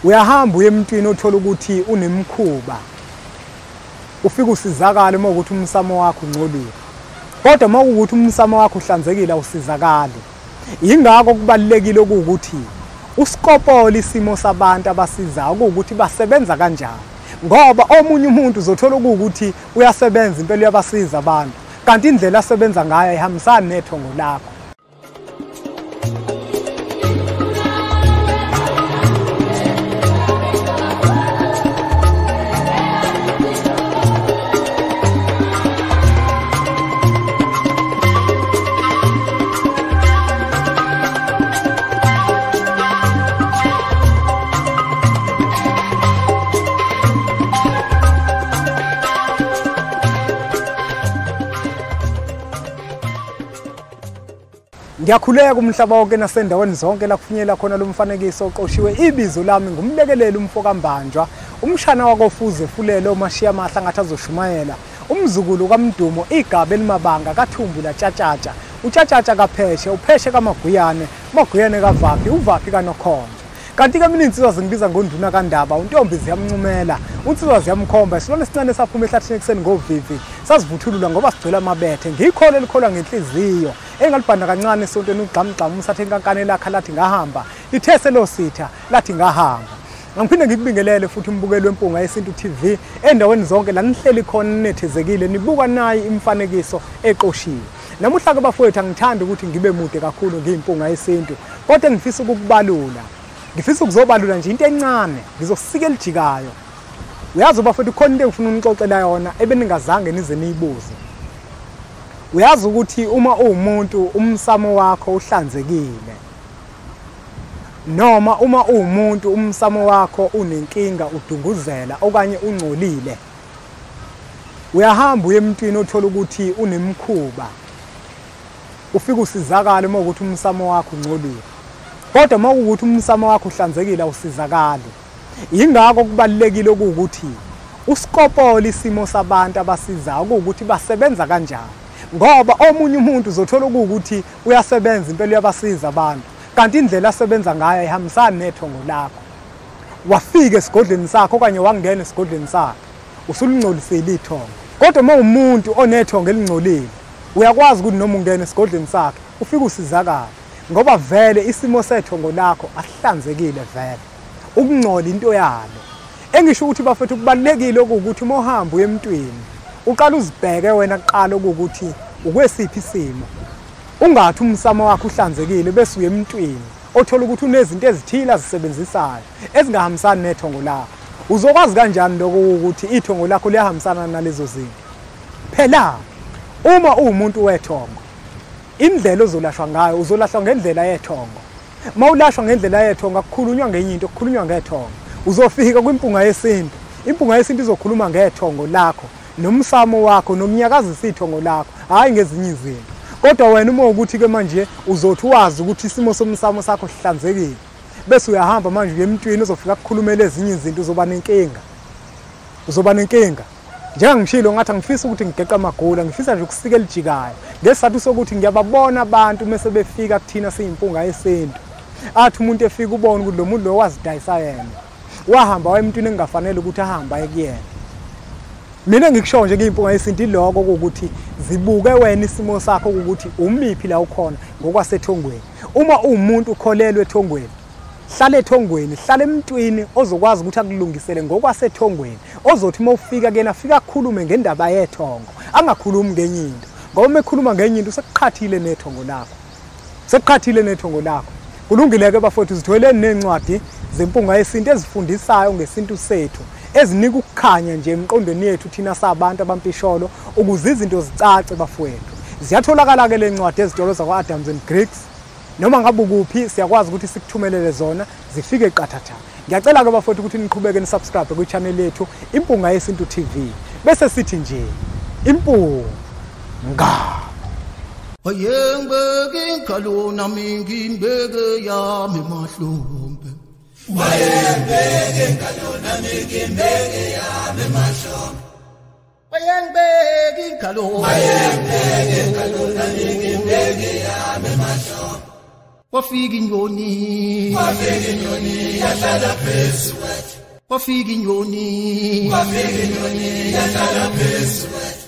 Uyahamba uye emntwini othola ukuthi unemkhuba, ufike usizakale uma ukuthi umsamo wakho ungcolile, kodwa uma ukuthi umsamo wakho uhlanzekile awusizakali. Yingakho kubalulekile ukuthi usikopole isimo sabantu abasizayo ukuthi basebenza kanjani, ngoba omunye umuntu uzothola ukuthi uyasebenza impela uyabasiza abantu, kanti indlela asebenza ngayo ayihambisani nethongo lakho. Ngiyakhuleka umhlaba wonke nasendaweni zonke la kufinyela khona lo mfanekiso oqoshiwe. Ibizo lami ngumlekeleli umfokambanjwa, umshana wakofuze fulele omashiya amahla ngathi azoshumayela, umzukulu kaMdumo igaba elimabanga kaThumbu laTshatshatsha, uTshatshatsha kaPheshe, uPheshe kaMaguyane, Maguyane kaVaphi, uVaphi kaNokhonje. Kanti ke mina insizwa zingibiza ngonduna kaNdaba, untombi ziyamncumela, unsizwa ziyamkhomba, isilwane esincane saphuma ehlathini ekuseni ngovivi, sasivuthulula ngoba sigcwele amabethe. Ngikholo elikholwa ngenhliziyo, engalibhanda kancane esontweni ugxamgxamu umsathe inkankane lakha lathi ngahamba, lithe selositha lathi ngahamba. Ngiphinde ngikubingelele futhi umbukeli weMpunga Yesintu TV endaweni zonke la nihleli khona ninethezekile nibuka nayi imifanekiso eqoshiwe. Namuhla ke bafowethu angithandi ukuthi ngibe mude kakhulu ngiyimpunga yesintu, kodwa ngifisa ukukubalula. Ngifisa ukuzobalula nje into encane, ngizosika elijikayo. Uyazi bafowethu khona into engifuna unixoxela yona ebeningazange nize niyibuze. Uyazi ukuthi uma uwumuntu umsamo wakho uhlanzekile, noma uma uwumuntu umsamo wakho unenkinga udunguzela okanye ungcolile, uyahamba uye emntwini othola ukuthi unemkhuba, ufike usizakale uma ukuthi umsamo wakho ungcolile, kodwa uma ukuthi umsamo wakho uhlanzekile awusizakali. Yingakho kubalulekile ukuthi usikopole isimo sabantu abasizayo ukuthi basebenza kanjani, ngoba omunye umuntu uzothola ukuthi uyasebenza impela uyabasiza abantu, kanti indlela asebenza ngayo ayihambisani nethongo lakho. Wafika esigodlweni sakho okanye wangena esigodlweni sakho usulungcolisile ithongo, kodwa uma umuntu onethongo elingcolile uyakwazi ukuthi noma ungena esigodlweni sakhe ufike usizakale, ngoba vele isimo sethongo lakho asihlanzekile vele. Ukungcola into yalo. Engisho ukuthi bafethu kubalulekile ukuthi uma uhamba uye emntwini uqala uzibheke wena kuqala ukuthi ukwesiphi isimo. Ungathi umsamo wakho uhlanzekile bese uye emntwini othola ukuthi unezinto ezithile azisebenzisayo ezingahambisani nethongo lakho. Uzokwazi kanjani lokho ukuthi ithongo lakho liyahambisana nalezo zinto? Phela uma uwumuntu wethongo, indlela ozolashwa ngayo uzolashwa ngendlela yethongo. Uma ulashwa ngendlela yethongo akukhulunywa ngenye into, kukhulunywa ngethongo. Uzofika kwimpunga yesintu, impunga yesintu izokhuluma ngethongo lakho nomsamo wakho nomnyakazisa ithongo lakho, hayi ngezinye izinto. Kodwa wena uma ukuthi ke manje uzothi wazi ukuthi isimo somsamo sakho sihlanzekile, bese uyahamba manje uye emntwini uzofika kukhulumela ezinye izinto, uzoba nenkinga. Uzoba nenkinga. Njengangishilo ngathi angifisa ukuthi ngigeqe amagula, ngifisa nje ukusika elijikayo ngesizathu sokuthi ngiyababona abantu mase befika kuthina siyimpunga yesintu. Athi umuntu efika ubone ukuthi lo muntu lo wazidayisa yena, wahamba waye emntwini engafanele ukuthi ahambe aye kuyena. Mina ngikusho nje ngiyimpunga yesintu iloko ukuthi zibuke wena isimo sakho ukuthi umiphi la ukhona ngokwasethongweni. Uma uwumuntu ukholelwe ethongweni, hlala ethongweni, hlala emntwini ozokwazi ukuthi akulungisele ngokwasethongweni, ozothi uma ufika kuyena afika akhulume ngendaba yethongo, angakhulumi ngenye into, ngoba uma ekhuluma ngenye into usekuqhathile nethongo lakho, sekuqhathile nethongo lakho. Kulungile ke bafowethu, zitholeni nencwadi zempunga yesintu ezifundisayo ngesintu sethu, ezinika ukukhanya nje emqondweni yethu thina sabantu abampisholo ukuze izinto zicace bafowethu. Ziyatholakala ke le ncwadi ezitolo zakwa-Adams and Griggs, noma ngabe ukuphi siyakwazi ukuthi sikuthumelele zona zifike qathatha. Ngiyacela ke bafowethu ukuthi niqhubeke nisubscribe kwi-channel yethu Impunga Yesintu TV, bese sithi nje impunga. Wayengibeke ingalo nami ngimbeke yami mahlombe. Wayengibeke ingalo nami ngimbeke yami mahlombe. Wayengibeke ingalo, wayengibeke ingalo nami ngimbeke yami mahlombe. Kwafika inyoni, Kwafika inyoni yahlala phezu kwethu. Kwafika inyoni, Kwafika inyoni yahlala phezu kwethu.